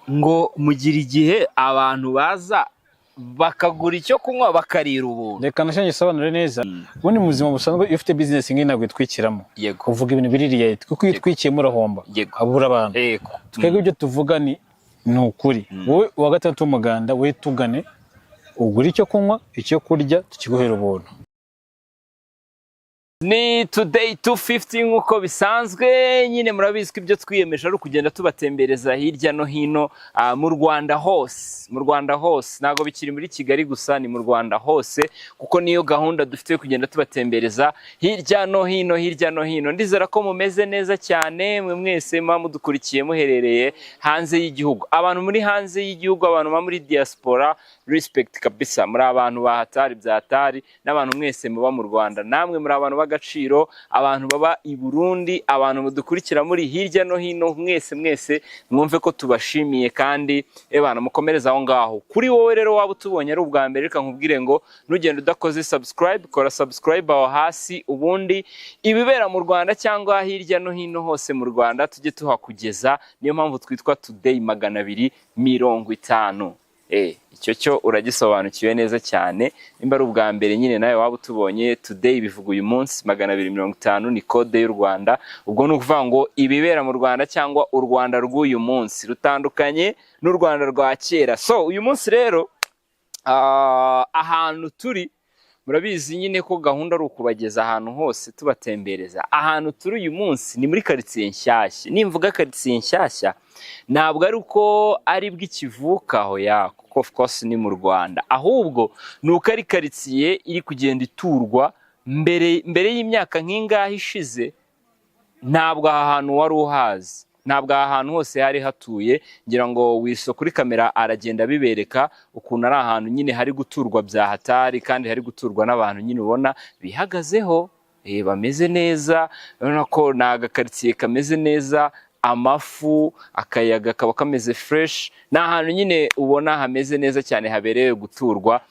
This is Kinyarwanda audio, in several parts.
Ngo mugira igihe abantu baza bakagura icyo kunywa, bakarira ubuntu. Reka nacyo ngisobanure neza. Ubundi mu buzima busanzwe, iyo ufite business nk'iyi, ntabwo itwikiramo. Uvuga ibintu biri reality, kuko iyo utwikiyemo urahomba, habura abantu. Twebwe ibyo tuvuga ni ukuri. Wowe uwa gatandatu w'umuganda, wowe tugane ugure icyo kunywa, icyo kurya, tukiguhera ubuntu. Ni Today 250 nk'uko bisanzwe nyine. Murabizi ko ibyo twiyemeje ari ukugenda tubatembereza hirya no hino mu Rwanda hose. Mu Rwanda hose, ntabwo bikiri muri Kigali gusa, ni mu Rwanda hose, kuko niyo gahunda dufite yo kugenda tubatembereza hirya no hino, hirya no hino. Ndizera ko mumeze neza cyane, mwe mwese muba mudukurikiye muherereye hanze y'igihugu. Abantu muri hanze y'igihugu, abantu baba muri diaspora, respect kabisa, muri abantu bahatari byatari. N'abantu mwese muba mu Rwanda, namwe muri abantu b'agaciro. Abantu baba i Burundi, abantu mudukurikira muri hirya no hino, mwese mwese mwumve ko tubashimiye kandi ebana mukomereze aho ngaho. Kuri wowe rero waba utubonye ari ubwa mbere, reka nkubwire ngo nugenda udakoze subscribe, kora subscribe aho hasi, ubundi ibibera mu Rwanda cyangwa hirya no hino hose mu Rwanda tujye tuhakugeza. Niyo mpamvu twitwa Today 250. Icyo cyo uragisobanukiwe neza cyane. Nimba ari ubwa mbere nyine nawe waba utubonye, Today bivuga uyu munsi, 250 ni code y'u Rwanda. Ubwo ni ukuvuga ngo ibibera mu Rwanda cyangwa u Rwanda rw'uyu munsi rutandukanye n'u Rwanda rwa kera. So uyu munsi rero, ahantu turi, murabizi nyine ko gahunda ari ukubageza ahantu hose, tubatembereza. Ahantu turi uyu munsi ni muri karitsiye nshyashya. Nimvuga karitsiye nshyashya, ntabwo ari uko ari bw'ikivuka aho ya, kuko of course ni mu Rwanda, ahubwo ni uko ari karitsiye iri kugenda iturwa. Mbere y'imyaka nk'ingahe ishize, ntabwo aha hantu wari uhazi, ntabwo aha hantu hose hari hatuye. Ngira ngo wiso kuri kamera aragenda abibereka ukuntu ari ahantu nyine hari guturwa bya hatari, kandi hari guturwa n'abantu nyine ubona bihagazeho, bameze neza. Urabona ko ni agakaritsiye kameze neza, amafu, akayaga kaba kameze fresh. Ni ahantu nyine ubona hameze neza cyane, habereye guturwa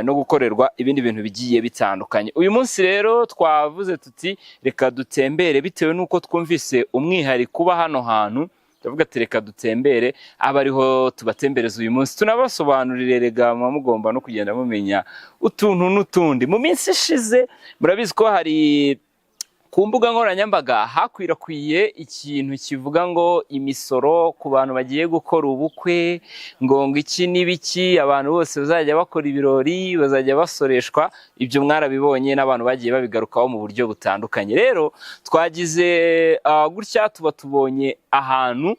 no gukorerwa ibindi bintu bigiye bitandukanye. Uyu munsi rero twavuze tuti reka dutembere, bitewe n'uko twumvise umwihariko uba hano hantu. Turavuga ati reka dutembere, abe ariho tubatembereza uyu munsi, tunabasobanurire. Rega muba mugomba no kugenda mumenya utuntu n'utundi. Mu minsi ishize, murabizi ko hari ku mbuga nkoranyambaga hakwirakwiye ikintu kivuga ngo imisoro ku bantu bagiye gukora ubukwe, ngo iki n'ibiki, abantu bose bazajya bakora ibirori bazajya basoreshwa. Ibyo mwarabibonye, n'abantu bagiye babigarukaho mu buryo butandukanye. Rero twagize gutya tuba tubonye ahantu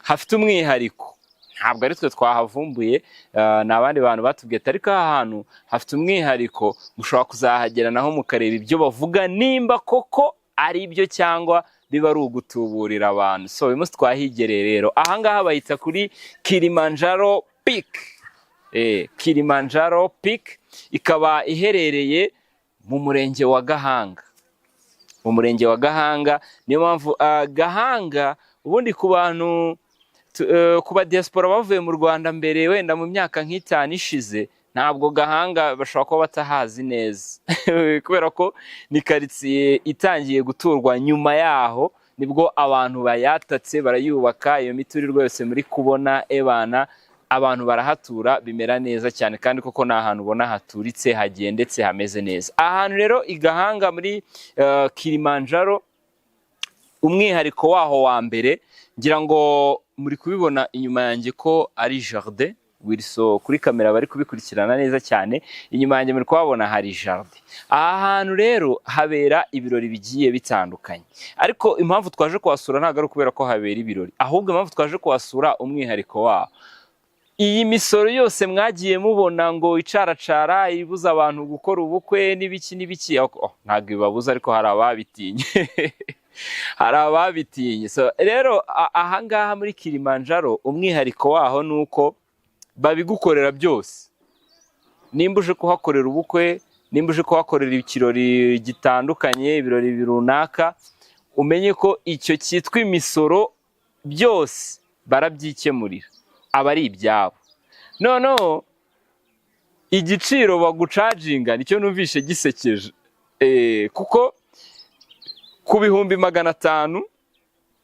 hafite umwihariko. Ntabwo ari twe twahavumbuye, ni abandi bantu batubwiye ati ariko aha hantu hafite umwihariko, mushobora kuzahagera naho mukareba ibyo bavuga nimba koko ari byo cyangwa biba ari ugutuburira abantu. So uyu munsi twahigereye rero. Aha ngaha bahita kuri Kilimanjaro Peak. Kilimanjaro Peak ikaba iherereye mu murenge wa Gahanga, mu murenge wa Gahanga. Niyo mpamvu Gahanga ubundi ku bantu ku ba diaspora bavuye mu Rwanda mbere, wenda mu myaka nk'itanu ishize, ntabwo Gahanga bashobora kuba batahazi neza, kubera ko ni karitsiye itangiye guturwa nyuma yaho, nibwo abantu bayatatse barayubaka. Iyo miturirwa yose muri kubona, ebana abantu barahatura, bimera neza cyane, kandi koko ni ahantu ubona haturitse, hagendetse, hameze neza. Ahantu rero i Gahanga muri Kilimanjaro, umwihariko waho wa mbere, ngira ngo muri kubibona inyuma yanjye ko ari jardin. Wilson kuri kamera bari kubikurikirana neza cyane. Inyuma yanjye muri kuhabona hari jardin. Aha hantu rero habera ibirori bigiye bitandukanye, ariko impamvu twaje kuhasura ntabwo ari ukubera ko habera ibirori, ahubwo impamvu twaje kuhasura, umwihariko waho, iyi misoro yose mwagiye mubona ngo icaracara ibuza abantu gukora ubukwe n'ibiki n'ibiki, oh, ntabwo ibabuza, ariko hari ababitinye, hari ababitinye. So rero ahangaha muri Kilimanjaro, umwihariko waho ni uko babigukorera byose. Nimba uje kuhakorera ubukwe, nimba uje kuhakorera ikirori gitandukanye, ibirori runaka, umenye ko icyo cyitwa imisoro byose barabyikemurira, aba ari ibyabo. Noneho igiciro bagucharginga nicyo numvishe gisekeje, kuko ku 500,000,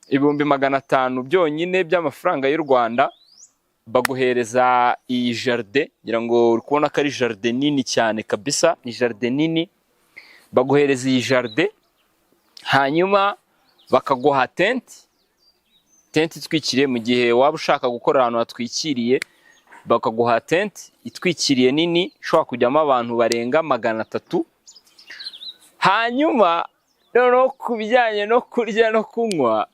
500,000 byonyine by'amafaranga y'u Rwanda. Baguhereza iyi jardin, ngira ngo uri kubona ko ari jardin nini cyane kabisa, ni jardin nini. Baguhereza iyi jardin, hanyuma bakaguha tente, tente itwikiriye mu gihe waba ushaka gukora ahantu hatwikiriye. Bakaguha tente itwikiriye nini ishobora kujyamo abantu barenga 300. Hanyuma noneho ku bijyanye no kurya no kunywa,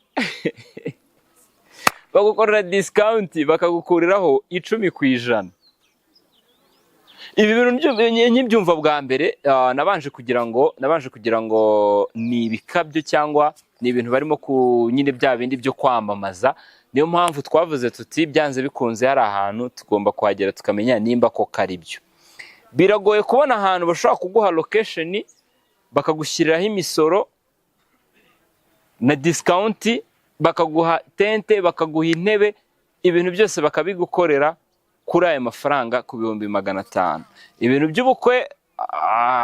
bagukorera discount, bakagukuriraho 10%. Ibi bintu nkibyumva bwa mbere, nabanje kugira ngo ni ibikabyo cyangwa ni ibintu barimo ku nyine bya bindi byo kwamamaza. Niyo mpamvu twavuze tuti byanze bikunze hari ahantu tugomba kuhagera tukamenya nimba koko ari byo. Biragoye kubona ahantu bashobora kuguha location, bakagushyiriraho imisoro na discount, bakaguha tente, bakaguha intebe, ibintu byose bakabigukorera kuri aya mafaranga, ku 500,000. Ibintu by'ubukwe,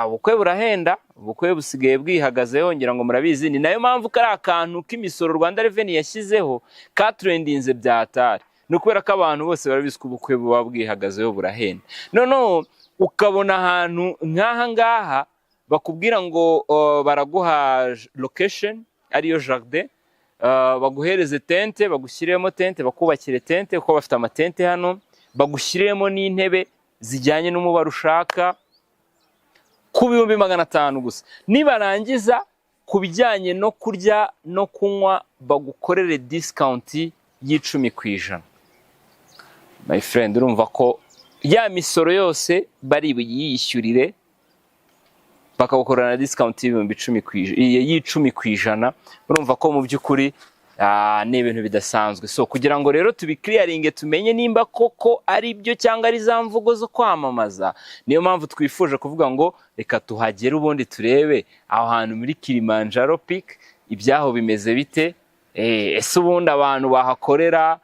ubukwe burahenda, ubukwe busigaye bwihagazeho, ngira ngo murabizi. Ni nayo mpamvu kari akantu k'imisoro Rwanda Revenue yashyizeho katrendinze bya hatari, ni ukubera ko abantu bose barabizi ko ubukwe buba bwihagazeho, burahenda. Noneho ukabona ahantu nk'aha ngaha bakubwira ngo baraguha location ariyo jardin, baguhereze tente, bagushyiremo tente, bakubakire tente kuko bafite amatente hano, bagushyiremo n'intebe zijyanye n'umubare ushaka ku 500,000 gusa. Nibarangiza, ku bijyanye no kurya no kunywa bagukorere discount y'10%. My friend, urumva ko ya misoro yose bari buyiyishyurire, bakagukorera na discount y'10%. Urumva ko mu by'ukuri ni ibintu bidasanzwe. So kugira ngo rero tubiclearinge, tumenye nimba koko ari byo cyangwa ari za mvugo zo kwamamaza, niyo mpamvu twifuje kuvuga ngo reka tuhagere ubundi turebe aho hantu muri Kilimanjaro Peak ibyaho bimeze bite. Ese ubundi abantu bahakorera,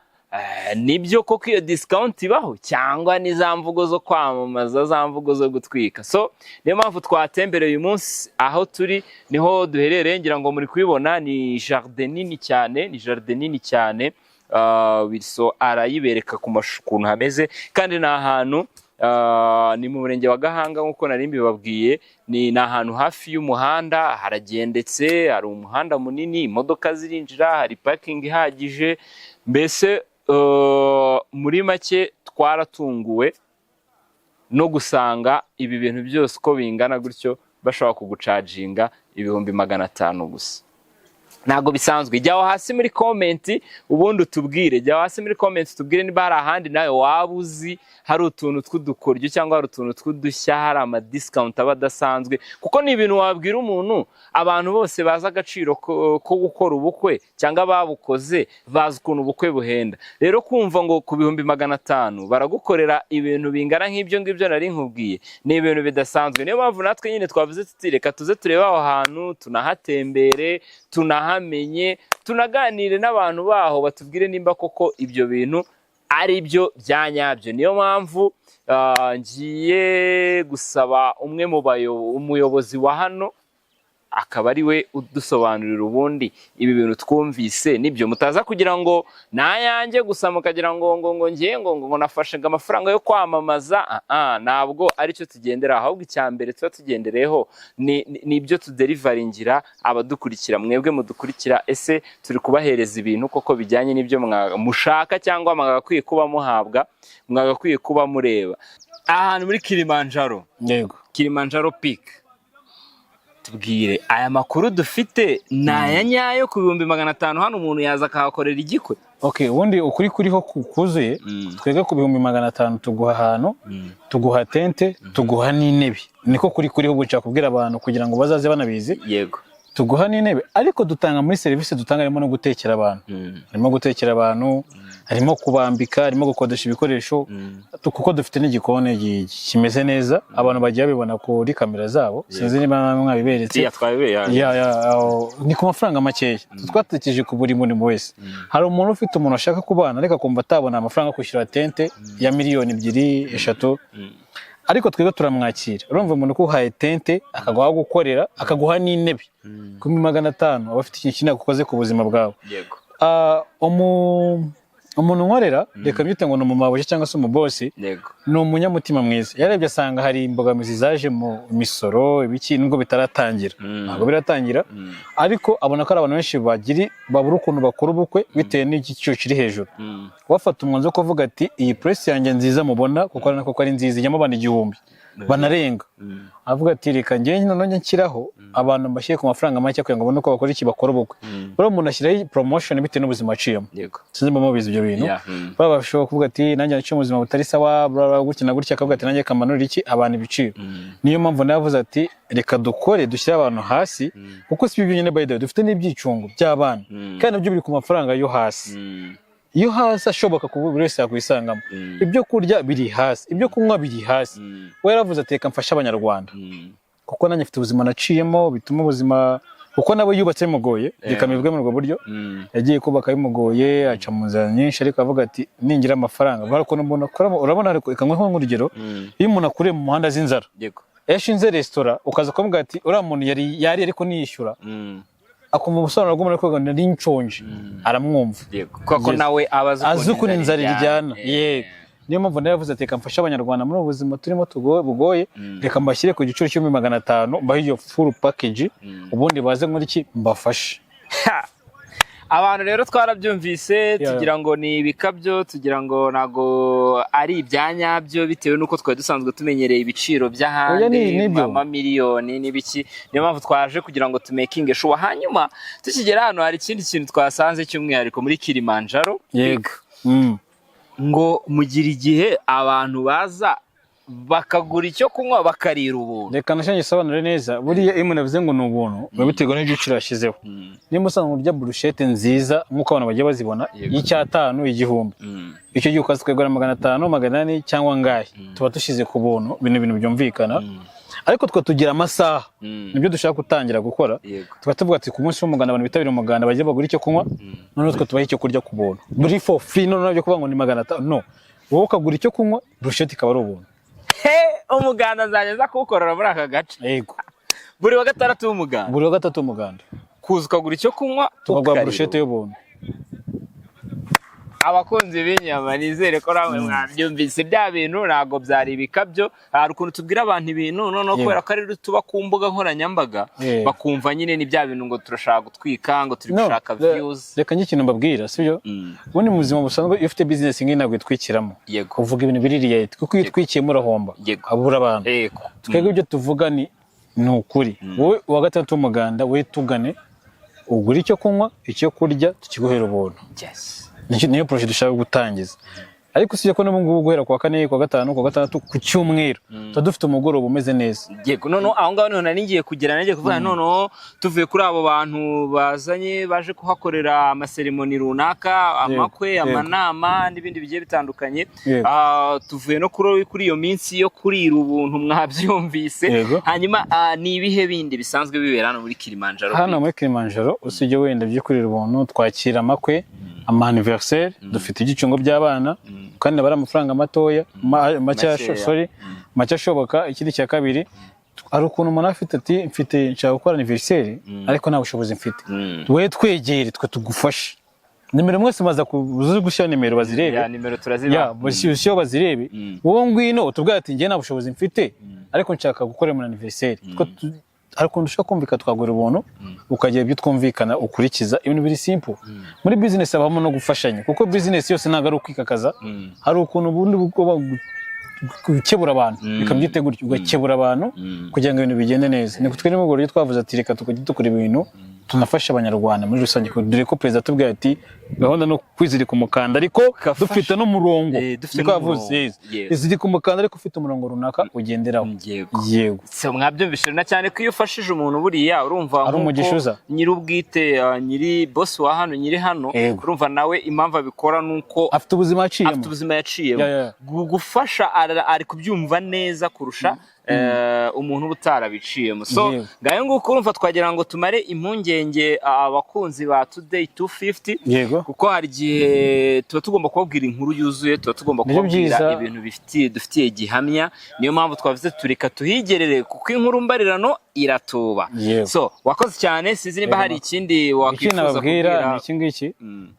nibyo koko iyo discount ibaho, cyangwa ni za mvugo zo kwamamaza, za mvugo zo gutwika? So niyo mpamvu twatembereye uyu munsi. Aho turi niho duherereye, ngira ngo muri kubibona, ni jardin nini cyane, ni jardin nini cyane. Wilson arayibereka ku mashusho ukuntu hameze. Kandi ni ahantu, ni mu murenge wa Gahanga nk'uko nari mbibabwiye. Ni ahantu hafi y'umuhanda, haragendetse, hari umuhanda munini, imodoka zirinjira, hari parking ihagije. Mbese muri make twaratunguwe no gusanga ibi bintu byose uko bingana gutyo bashobora kugucharginga 500,000 gusa. Ntabwo bisanzwe. Jya aho hasi muri comment ubundi utubwire, jya aho hasi muri comment utubwire niba hari ahandi nawe waba uzi hari utuntu tw'udukoryo cyangwa hari utuntu tw'udushya, hari amadiscount aba adasanzwe, kuko ni ibintu wabwira umuntu. Abantu bose bazi agaciro ko gukora ubukwe cyangwa babukoze bazi ukuntu ubukwe buhenda. Rero kumva ngo ku 500,000 baragukorera ibintu bingana nk'ibyo ngibyo nari nkubwiye, ni ibintu bidasanzwe. Niyo mpamvu natwe nyine twavuze tuti reka tuze turebe aho hantu, tunahatembere, tunahamenye, tunaganire n'abantu baho, batubwire nimba koko ibyo bintu ari byo bya nyabyo. Niyo mpamvu ngiye gusaba umwe mu umuyobozi wa hano, akaba ari we udusobanurira ubundi ibi bintu twumvise nibyo. Mutaza kugira ngo ni ayanjye gusa, mukagira ngo ngiye ngo nafashe ngo amafaranga yo kwamamaza. Ntabwo aricyo tugendera, ahubwo icya mbere tuba tugendereyeho ni ibyo tudeliveringira abadukurikira, mwebwe mudukurikira. Ese turi kubahereza ibintu koko bijyanye n'ibyo mushaka cyangwa mwagakwiye kuba muhabwa, mwagakwiye kuba mureba ahantu muri Kilimanjaro? Yego. Kilimanjaro Peak, tubwire, aya makuru dufite ni aya nyayo? Ku 500,000 hano umuntu yaza akahakorera igikwe? Okay, ubundi ukuri kuriho kuzuye, twebwe ku 500,000 tuguha ahantu, tuguha tente, tuguha n'intebe. Niko kuri kuriho. Ubu nshaka kubwira abantu kugira ngo bazaze banabizi. Tuguha n'intebe, ariko dutanga muri serivisi dutanga harimo no gutekera abantu, harimo gutekera abantu, harimo kubambika, harimo gukodesha ibikoresho, kuko dufite n'igikoni kimeze neza. Abantu bagiye babibona kuri kamera zabo, sinzi niba mwabiberetse. Yeah, twabibeye. Yeah, aho, ni ku mafaranga makeya twatekereje ku buri muntu wese. Hari umuntu ufite umuntu ashaka kubana ariko akumva atabona amafaranga yo kwishyura tente ya miliyoni 2, 3, ariko twebwe turamwakira. Urumva, umuntu ukuhaye tente, akaguha aho gukorera, akaguha n'intebe ku 500,000, aba afite ikintu kinini agukoze ku buzima bwawe. Umuntu nkorera, reka mbyite ngo ni umumabuja cyangwa se umubosi, ni umunyamutima mwiza. Yarebye asanga hari imbogamizi zaje mu misoro, ibiki, nubwo bitaratangira, ntabwo biratangira, ariko abona ko ari abantu benshi bagiri babura ukuntu bakora ubukwe bitewe n'igiciro kiri hejuru. Wafata umwanzuro wo kuvuga ati: "Iyi place yanjye nziza mubona, kuko ari nako ko ari nziza, ijyamo abantu 1000 banarenga," avuga ati: "Reka njyewe noneho njye nshyiraho abantu, mbashyire ku mafaranga make kugira ngo babone uko bakora iki, bakora ubukwe." Buriya umuntu ashyiraho promotion bitewe n'ubuzima aciyemo. Sinzi niba mubizi ibyo bintu. Baba bashobora kuvuga ati: "Nanjye naciye mu buzima butari sawa, bla bla, gutya na gutya," akavuga ati: "Nanjye kamanura iki abantu ibiciro." Niyo mpamvu nawe avuze ati: "Reka dukore, dushyire abantu hasi," kuko si ibyo byonyine, by the way, dufite n'ibyicungo by'abana, kandi nabyo biri ku mafaranga yo hasi, yo hasi ashoboka ku buri wese yakwisangamo. Ibyo kurya biri hasi, ibyo kunywa biri hasi. We yaravuze ati: "Reka mfashe Abanyarwanda, kuko nanjye mfite ubuzima naciyemo bituma ubuzima," kuko nawe yubatse bimugoye, reka mbivuge muri ubwo buryo. Yagiye kubaka bimugoye, aca mu nzira nyinshi, ariko avuga ati: "Ningira amafaranga," kubera ko umuntu akora, urabona, ariko reka nguhe nk'urugero: iyo umuntu akuriye mu muhanda z'inzara, yashinze resitora, ukaza kumubwira ati: "Uriya muntu yari ariko niyishyura," akumva ubusobanuro bw'umuntu ari kuvuga ngo: "Nari nshonje," aramwumva. Kuko nawe aba azi ukuntu inzara iryana. Yego, niyo mpamvu nawe yavuze ati: "Reka mfashe Abanyarwanda muri ubu buzima turimo bugoye, reka mbashyire ku giciro cya 500,000, mbahe iyo full package, ubundi baze muri iki mbafashe." Ha! Abantu rero twarabyumvise, tugira ngo ni ibikabyo, tugira ngo ntabwo ari ibya nyabyo, bitewe n'uko twari dusanzwe tumenyereye ibiciro Oya, by'ahandi, nibyo. amamiliyoni n'ibiki. Niyo mpamvu twaje kugira ngo tumakinge sure. Hanyuma tukigera hano, hari ikindi kintu twasanze cy'umwihariko muri Kilimanjaro. Yego. Ngo mugira igihe abantu baza bakagura icyo kunywa, bakarira ubuntu. Reka nashanye isobanure neza. Buriya iyo umuntu avuze ngo ni ubuntu, biba biterwa n'igiciro yashyizeho. Niba usanzwe urya burushete nziza nk'uko abantu bagiye bazibona, y'icyatanu, 1000, icyo gihe ukaza ukayigura 500, 800 cyangwa angahe, tuba dushyize ku buntu. Ibintu byumvikana. Ariko twe tugira amasaha, nibyo dushaka gutangira gukora. Tukaba tuvuga ati: "Ku munsi w'umuganda, abantu bitabira umuganda bajye bagura icyo kunywa, noneho twe tubahe icyo kurya ku buntu muri for free." Noneho byo kuvuga ngo ni 500, no, wowe ukagura icyo kunywa, burushete ikaba ari ubuntu. He, umuganda nzajya nza kuwukorera muri aka gace. Yego. Buri wa gatandatu w'umuganda? Buri wa gatatu w'umuganda. Kuza ukagura icyo kunywa, tukaguha ukarira. Burushete y'ubuntu. Abakunzi b'inyama, nizere ko namwe mwabyumvise. Bya bintu ntabwo byari ibikabyo. Hari ukuntu tubwira abantu ibintu, noneho kubera ko ari tuba ku mbuga nkoranyambaga, bakumva nyine ni bya bintu ngo turashaka gutwika, ngo turi No, gushaka views. Reka njye ikintu mbabwira, sibyo? Ubundi mu buzima busanzwe, iyo ufite business nk'iyi, ntabwo itwikiramo. Uvuga ibintu biri reality, kuko iyo utwikiyemo urahomba, abura abantu. Twebwe ibyo tuvuga ni ukuri. Wowe uwa gatandatu w'umuganda, wowe tugane, ugure icyo kunywa, icyo kurya tukiguhera ubuntu. Niyo projet dushaka gutangiza. Ariko usibye ko n'ubu ngubu, guhera ku wa kane, ku wa gatanu, ku wa gatandatu, ku cyumweru, tuba dufite umugoroba umeze neza. Yego, noneho aho ngaho niho nari ngiye kugera, nagiye kuvuga noneho tuvuye kuri abo bantu bazanye, baje kuhakorera amaseremoni runaka, amakwe, amanama n'ibindi bigiye bitandukanye. Tuvuye no kuri iyo minsi yo kurira ubuntu, mwabyumvise. Hanyuma ni ibihe bindi bisanzwe bibera hano muri Kilimanjaro? Hano muri Kilimanjaro, usibye wenda byo kurira ubuntu, twakira amakwe, ama anniversaire, dufite ibyicungo by'abana, kandi aba ari amafaranga matoya, make. Makeya. Sorry, make ashoboka. Ikindi cya kabiri, hari ukuntu umuntu afite ati: "Mfite, nshaka gukora anniversaire, ariko nta bushobozi mfite." Wowe twegere, twe tugufashe. Nimero mwese maze uzi gushyira nimero bazirebe. Ya, nimero turaziba. Ya, bashyushyeho bazirebe. Wowe ngwino utubwire ati: "Njye nta bushobozi mfite, ariko nshaka gukora muri anniversaire." Hari ukuntu ushobora kumvikana, twagura ubuntu, ukagira ibyo twumvikana ukurikiza. Ibintu biri simple. Muri business habamo no gufashanya, kuko business yose ntabwo ari ukwikakaza. Hari ukuntu ubundi ugomba gukebura abantu, reka mbyite gutyo, ugakebura abantu kugira ngo ibintu bigende neza. Ni twe nimugoroba rero twavuze ati: "Reka tukajya dukora ibintu tunafasha Abanyarwanda muri rusange," dore ko perezida atubwiye ati: "Gahunda ni kwizirika umukanda, ariko dufite n'umurongo." Dufite Niko yavuze. n'umurongo. Yes. Izirika umukanda, ariko ufite umurongo runaka ugenderaho. Yego. So, mwabyumvise na cyane ko iyo ufashije umuntu, buriya urumva Ari nk'uko umugisha uza. Nyir'ubwite, nyiri boss wa hano, nyiri hano, urumva nawe impamvu abikora nuko afite ubuzima yaciyemo. Afite ubuzima yaciyemo. Gufasha ari kubyumva neza kurusha umuntu uba utarabiciyemo. So, ngayo nguko, urumva twagira ngo tumare impungenge abakunzi ba Today 250, kuko hari igihe tuba tugomba kubabwira inkuru yuzuye, tuba tugomba Nibyo kubabwira byiza. ibintu dufitiye gihamya. Niyo mpamvu twavuze tureka tuhigerere, kuko inkuru mbarirano iratuba. So, wakoze cyane. Sinzi niba hari ikindi Ikindi wakwifuza nababwira kubwira. ni iki ngiki: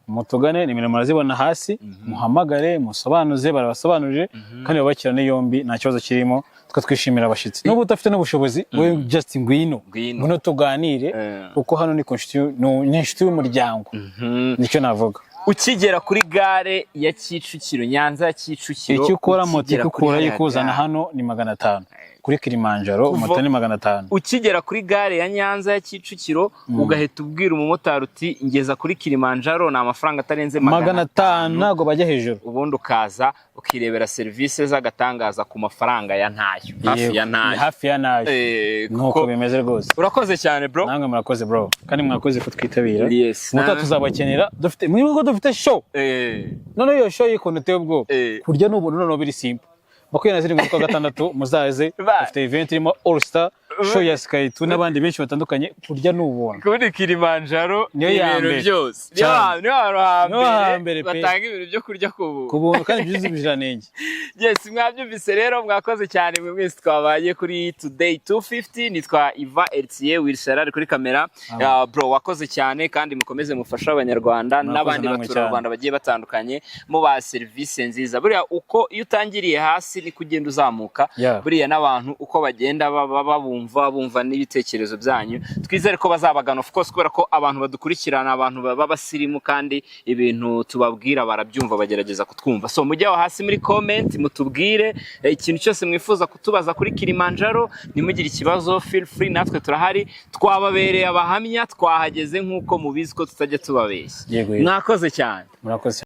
mutugane, nimero murazibona hasi, muhamagare, musobanuze, barabasobanurire kandi babakirane yombi, nta kibazo kirimo. Twe twishimira abashyitsi. N'ubu udafite n'ubushobozi, wowe just ngwino, Ngwino. Ngwino tuganire, kuko hano ni ku ni inshuti y'umuryango, nicyo navuga. Ukigera kuri gare ya Kicukiro, Nyanza ya Kicukiro, Icyo ukora, moto ukigera kuri ikukurayo hariya ikuzana gare. hano ni 500 kuri Kilimanjaro. Moto ni 500. Ukigera kuri gare ya Nyanza ya Kicukiro, ugahita ubwira umumotari uti: "Ngeza kuri Kilimanjaro", ni amafaranga atarenze magana magana atanu, ntabwo bajya hejuru. Ubundi ukaza ukirebera serivisi z'agatangaza ku mafaranga ya ntayo, hafi Yego, ya ni ntayo. Hafi ya ntayo. Nuko bimeze rwose. Urakoze cyane, bro. Namwe murakoze, bro, kandi mwakoze kutwitabira. Umuta tuzabakenera, dufite, mwibuke ko dufite show. Noneho iyo show y'ukuntu iteye ubwoba, kurya ni ubuntu, noneho biri simple. 27 z'ukwa gatandatu muzaze. Dufite event irimo All Star Show ya Sky 2 n'abandi benshi batandukanye. Kurya ni ubuntu. Kuri Kilimanjaro. Niyo ya Ibintu mbere. byose niyo Cyane. Niyo hantu Niho hambere hambere pe. batanga ibintu byo kurya ku buntu. Ku buntu kandi byuzuye ubuziranenge. Yes, mwabyumvise rero. Mwakoze cyane mwe mwese twabaye kuri Today 250. Nitwa Iva Ertier Wilson, ari kuri kamera. Bro, wakoze cyane, kandi mukomeze mufashe Abanyarwanda Murakoze n'abandi namwe. baturarwanda bagiye batandukanye, mubaha serivisi nziza. Buriya uko iyo utangiriye hasi niko ugenda uzamuka. Buriya n'abantu uko bagenda baba babumva, bumva n'ibitekerezo byanyu, twizere ko bazabagana, of course, kubera ko abantu badukurikirana, abantu baba basirimu, kandi ibintu tubabwira barabyumva, bagerageza kutwumva. So mujye aho hasi muri comment mutubwire ikintu cyose mwifuza kutubaza kuri Kilimanjaro. Ntimugire ikibazo, feel free, natwe turahari, twababereye abahamya, twahageze nk'uko mubizi ko tutajya tubabeshya. Yego. Mwakoze cyane. Murakoze.